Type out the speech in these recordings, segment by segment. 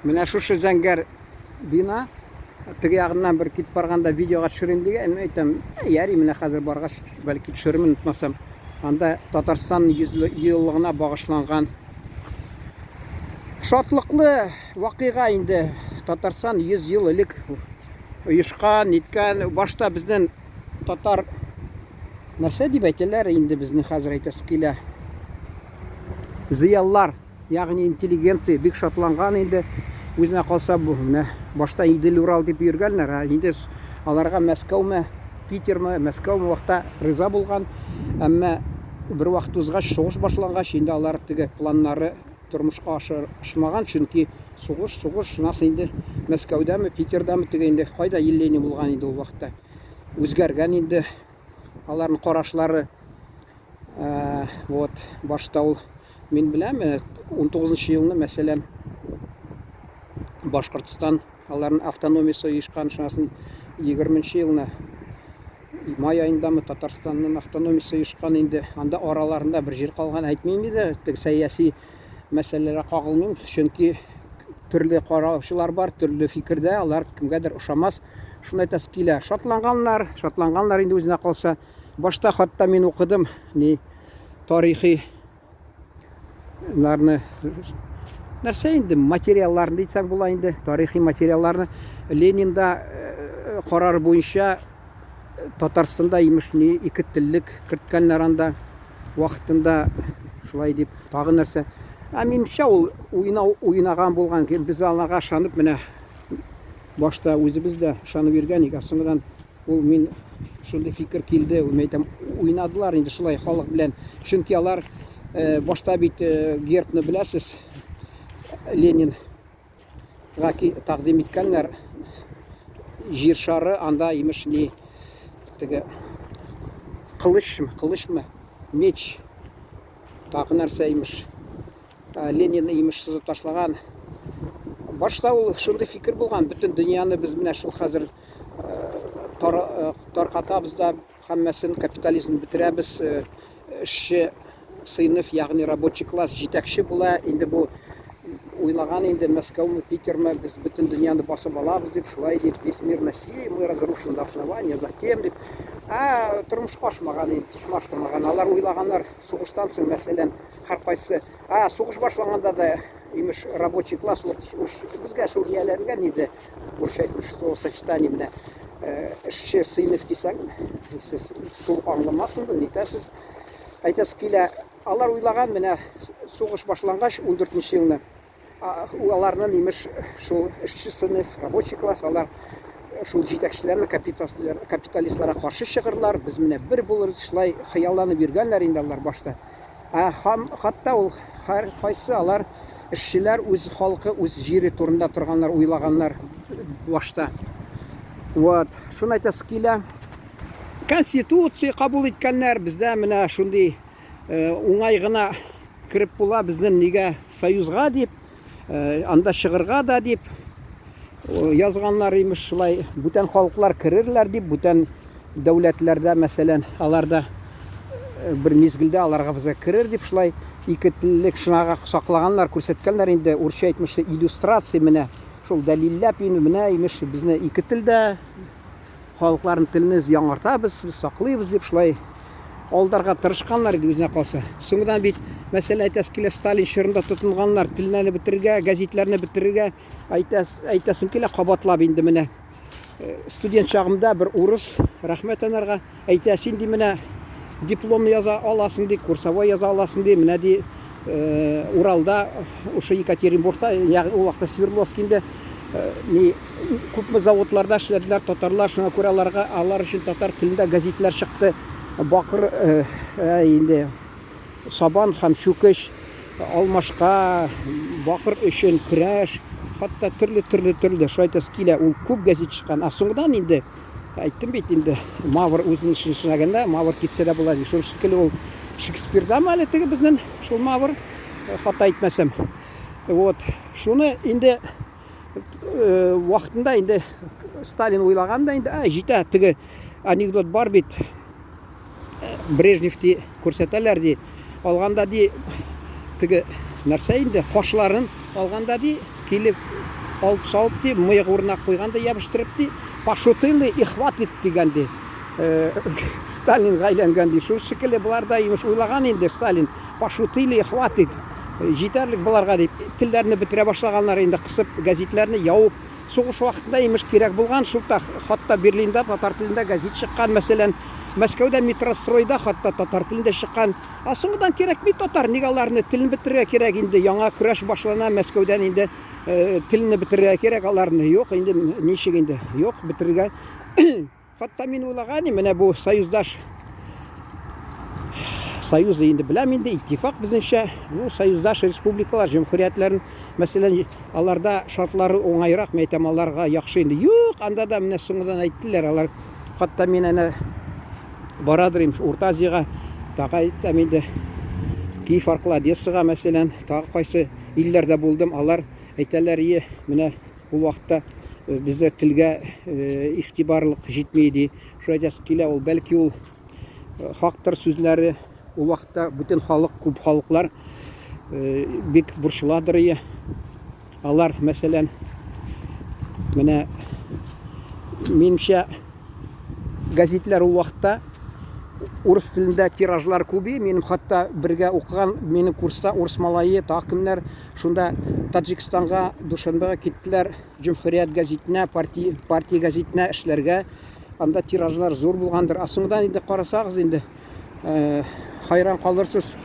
Менә шушы зәңгәр бина теге ягыннан бер китеп барганда видеога төшерим дигән, мин әйтәм, ярый, менә хәзер баргач, бәлки төшерермен, онытмасам. Анда Татарстан 100 еллыгына багышланган шатлыклы вакыйга инде. Татарстан 100 ел элек оешкан, ниткән. Башта безнең татар нәрсә дип әйтәләр инде безне хәзер әйтәсе килә. Зыяллар, ягъни интеллигенция бик шатланган инде. Үзенә калса бу менә башта Идел Урал дип йөргәннәр, ә инде аларга Мәскәүме, Питермы, Мәскәүме вакытта риза булган. Әмма бер вакыт узгач, сугыш башлангач, инде алар теге планнары тормышка ашмаган, чөнки сугыш, сугыш, нас инде Мәскәүдәме, Питердәме теге инде кайда Ленин булган инде ул вакытта. Үзгәргән инде аларның карашлары. Вот, башта ул мин беләм, 19 елны, мәсәлән, Башкортстан аларның автономиясе оешкан, шунасын 20 елны май аендамы Татарстанның автономиясе оешкан инде. Анда араларында бер җир калган әйтмим инде, теге сәяси мәсьәләләргә кагылмыйм, чөнки төрле караучылар бар, төрле фикердә, алар кемгәдер ошамас. Шуны әйтәсе килә. Шатланганнар, шатланганнар инде үзенә калса. Башта хатта мин укыдым, ни тарихи ларны нәрсә инде материалларны дисәң була инде, тарихи материалларны Ленинда э, карар буенча э, Татарстанда имеш ни ике теллек керткәннәр анда вакытында шулай дип тагы нәрсә. Ә минемчә ул уйнау уйнаган булган, без аларга ышанып менә башта үзебез дә ышанып йөргән идек, ә соңыннан Ул мин шундый фикер килде, мин әйтәм, уйнадылар инде шулай халык белән. Чөнки алар э, башта бит э, гербны беләсез, Ленин тәкъдим иткәннәр. Җир шары анда имеш ни теге кылычмы, кылычмы, меч тагы нәрсә имеш. Ленин имеш сызып ташлаган. Башта ул шундый фикер булган, бөтен дөньяны без менә шул хәзер таркатабыз да, һәммәсен капитализм бетерәбез, эшче сыйныф, ягъни рабочий класс җитәкче була. Инде бу уйлаган инде Мәскәүме, Питерме, без бөтен дөньяны басып алабыз дип, шулай дип, весь мир на сей мы разрушим до основания, затем дип. Ә тормышка ашмаган инде, тормышка ашмаган. Алар уйлаганнар, сугыштан соң, мәсәлән, һәркайсы, ә сугыш башланганда да, имеш, рабочий класс, вот безгә шул ияләнгән иде. Урысча әйтмеш, словосочетание менә эшче сыйныф дисәң, сез шул аңламассың, нитәсез. Әйтәсе килә, алар уйлаган менә сугыш башлангач 14 елны аларның имеш шул эшче сыйныф, рабочий класс, алар шул җитәкчеләрне капиталистларга каршы чыгырлар, без менә бер булырбыз, шулай хыялланып йөргәннәр инде алар башта. Ә хам, хатта ул һәр кайсы алар эшчеләр үз халкы, үз җире турында торганнар, уйлаганнар башта. Вот, шуны әйтәсе килә. Конституция кабул иткәннәр, бездә менә шундый э, уңай гына кереп була безнең нигә союзга дип, э, анда чыгырга да дип э, язганнар имеш шулай, бүтән халыклар керерләр дип, бүтән дәүләтләрдә, мәсәлән, аларда э, бер мизгелдә аларга безгә керер дип шулай ике теллек шунага саклаганнар, күрсәткәннәр инде, урысча әйтмешли иллюстрация менә шул дәлилләп инде менә имеш безне ике телдә халыкларның телне яңартабыз, без саклыйбыз дип шулай алдарга тырышканнар иде үзенә калса. Соңыннан бит, мәсәлән, әйтәсе килә, Сталин чорында тотынганнар телләрне бетерергә, гәзитләрне бетерергә, әйтәс, әйтәсем килә, кабатлап инде менә. Э, студент чагымда бер урыс, рәхмәт анарга, әйтә, син ди менә дипломны яза аласың ди, курсовой яза аласың ди, менә ди э, Уралда, ошо Екатеринбургта, ягъни ул вакытта Свердловск инде, э, ни күпме заводларда эшләделәр татарлар, шуңа күрә аларга, алар өчен татар телендә газетлар чыкты. Бакыр инде сабан һәм чүкеч алмашка, бакыр өчен көрәш, хәтта төрле-төрле төрле, шулай әйтәсе килә, ул күп гәзит чыккан. Ә соңдан инде әйттем бит инде, Мавр үзен өчен эшләгәндә, Мавр китсә дә була ди. Шул шикелле ул Шекспирдамы әле теге безнең шул Мавр, хата әйтмәсәм. Вот, шуны инде э, вакытында инде Сталин уйлаган да инде, ә җитә, теге анекдот бар бит, Брежнев ди күрсәтәләр ди. Алганда ди теге нәрсә инде кашларын алганда ди Килеп алып салып ди, мыек урынына куйган да ябыштырып ди, пошутили и хватит дигән ди. Сталинга әйләнгән ди. Шул шикелле болар да имеш уйлаган инде Сталин, пошутили и хватит. Җитәрлек боларга дип, телләрне бетерә башлаганнар инде кысып, гәзитләрне явып. Сугыш вакытында имеш кирәк булган, шул та хатта Берлинда татар телендә гәзит чыккан, мәсәлән, Мәскәүдә метростройда хатта татар телендә чыккан. Ә соңыннан кирәкми татар, ник аларны телен бетерергә кирәк инде, яңа көрәш башлана Мәскәүдән инде телне бетерергә кирәк аларны. Юк, инде ничек инде? Юк, бетерергә. Хатта мин уйлаган идем, менә бу союздаш союзы инде беләм инде, иттифак безнеңчә, ну, союздаш республикалар, җөмһүриятләрен, мәсәлән, аларда шартлары уңайрак, мин әйтәм, аларга яхшы инде. Юк, анда да менә соңыннан әйттеләр, алар хатта мин әнә барадыр имеш Урта Азиягә, тагы әйтсәм инде, Киев аркылы Одессага, мәсәлән, тагы кайсы илләрдә булдым, алар әйтәләр, ие, менә ул вакытта бездә телгә игътибарлык җитми ди. Шулай әйтәсе килә, ул бәлки ул хактыр сүзләре. Ул вакытта бөтен халык, күп халыклар бик борчыладыр ие. Алар, мәсәлән, менә минемчә газетлар ул вакытта урыс телендә тиражлар күби. Минем хатта бергә укыган, минем курста урыс малае, тагы кемнәр шунда Таджикстанга, Душанбега киттеләр, Җөмһүрият гәзитенә, партия, партия гәзитенә эшләргә. Анда тиражлар зур булгандыр. Ә соңдан инде карасагыз инде, хайран калырсыз,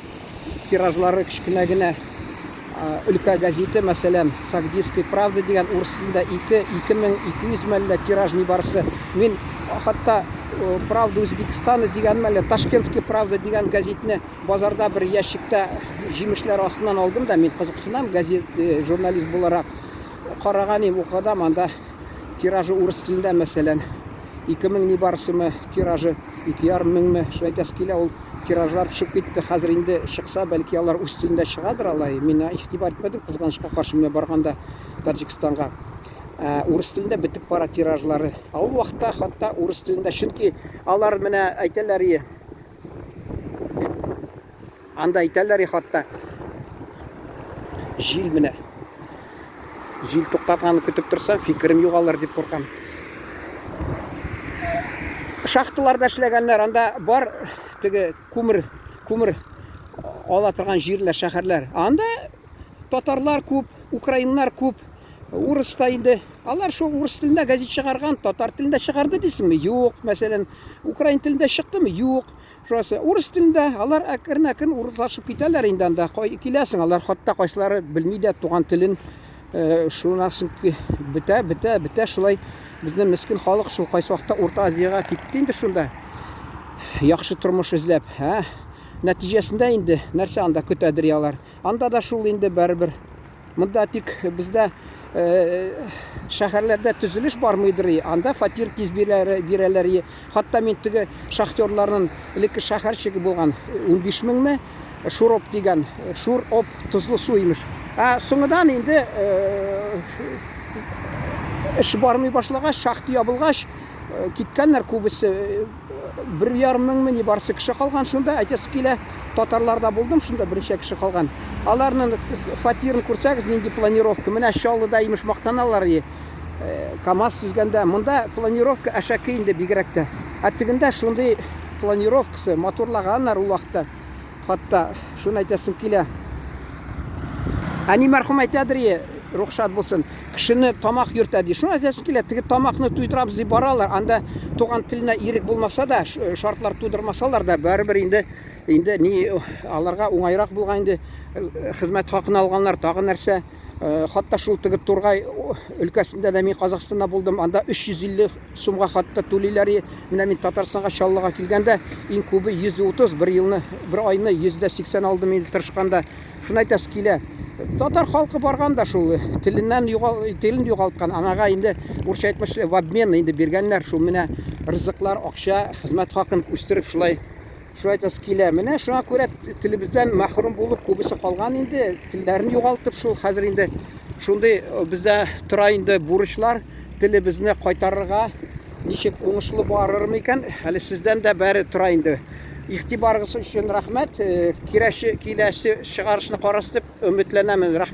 тиражлары кечкенә генә өлкә гәзите, мәсәлән, Сагдийская правда дигән урыс телендә 2, 2200 мәллә тираж нибарысы. Мин хатта Правда Узбекистана дигән мәллә, Ташкентская правда дигән гәзитне базарда бер ящикта җимешләр астыннан алдым да, мин кызыксынам, газет журналист буларак караган идем, укыдам, анда тиражы урыс телендә, мәсәлән, 2000 нибарысымы тиражы, 2,5 меңме, шулай әйтәсе килә, ул тиражлар төшеп китте. Хәзер инде чыкса, бәлки алар үз телендә чыгадыр алай. Мин игътибар итмәдем, кызганычка каршы, менә барганда Таҗикстанга. Урыс телендә бетеп бара тиражлары. Ә ул вакытта хатта урыс телендә, чөнки алар менә әйтәләр, Анда әйтәләр хатта җил менә. Җил туктатканны көтеп торсам, фикерем югалыр дип куркам. Шахталарда эшләгәннәр, анда бар теге күмер, күмер ала торган җирләр, шәһәрләр. Анда татарлар күп, украиннар күп, урыс та инде. Алар шул урыс телендә газет чыгарган, татар телендә чыгарды дисеңме? Юк. Мәсәлән, украин телендә чыктымы? Юк. Шурасы урыс телендә, алар әкрен-әкрен урыслашып китәләр инде анда. Киләсең, алар хатта кайсылары белми дә туган телен. Шуннан соң бетә, бетә, бетә шулай. Безнең мескен халык шул кайсы вакытта Урта Азиягә китте инде шунда. Яхшы тормыш эзләп, ә? Нәтиҗәсендә инде нәрсә анда көтәдер алар. Анда да шул инде барыбер. Монда тик бездә шәһәрләрдә төзелеш бармыйдыр, анда фатир тиз бирәләр. Хатта мин теге шахтерларның элекке шәһәрчеге булган 15 меңме Шуроп дигән, Шур-оп тозлы су имеш. Ә соңыдан инде эш бармый башлагач, шахта ябылгач, киткәннәр күбесе. 1,5 меңме ни барысы кеше калган шунда. Әйтәсе килә, татарларда булдым шунда, берничә кеше калган. Аларның фатирын күрсәгез, нинди планировка. Менә Чаллыда имеш мактаналар, КАМАЗ төзгәндә. Монда планировка әшәке инде бигрәк тә. Ә тегендә шундый планировкасы, матурлаганнар ул вакытта. Хатта шуны әйтәсем килә. Әни мәрхүм әйтәдер, рух шат булсын, кешене тамак йөртә ди. Шуны әйтәсем килә, теге тамакны туйдырабыз дип баралар. Анда туган теленә ирек булмаса да, шартлар тудырмасалар да, барыбер инде инде ни аларга уңайрак булган инде хезмәт хакын алганнар, тагы нәрсә. Хатта шул теге Тургай өлкәсендә дә мин Казахстанда булдым, анда 350 сумга хатта түлиләр. Менә мин Татарстанга, Чаллыга килгәндә иң күбе 130, бер елны, бер айны 180 алдым инде тырышканда. Шуны әйтәсе килә. Татар халкы барган да шул теленнән югал, телен югалткан. Анага инде урысча әйтмешли в обмен инде биргәннәр шул менә ризыклар, акча, хезмәт хакын үстереп шулай. Шулай әйтәсе килә. Менә шуңа күрә телебездән мәхрүм булып күбесе калган инде, телләрен югалтып шул хәзер инде шундый бездә тора инде бурычлар телебезне кайтарырга ничек уңышлы барыр микән? Әле сездән дә бәре тора инде. Игътибарыгыз өчен рәхмәт. Киләсе, киләсе чыгарышны карарсыз дип өметләнәмен. Рәхмәт.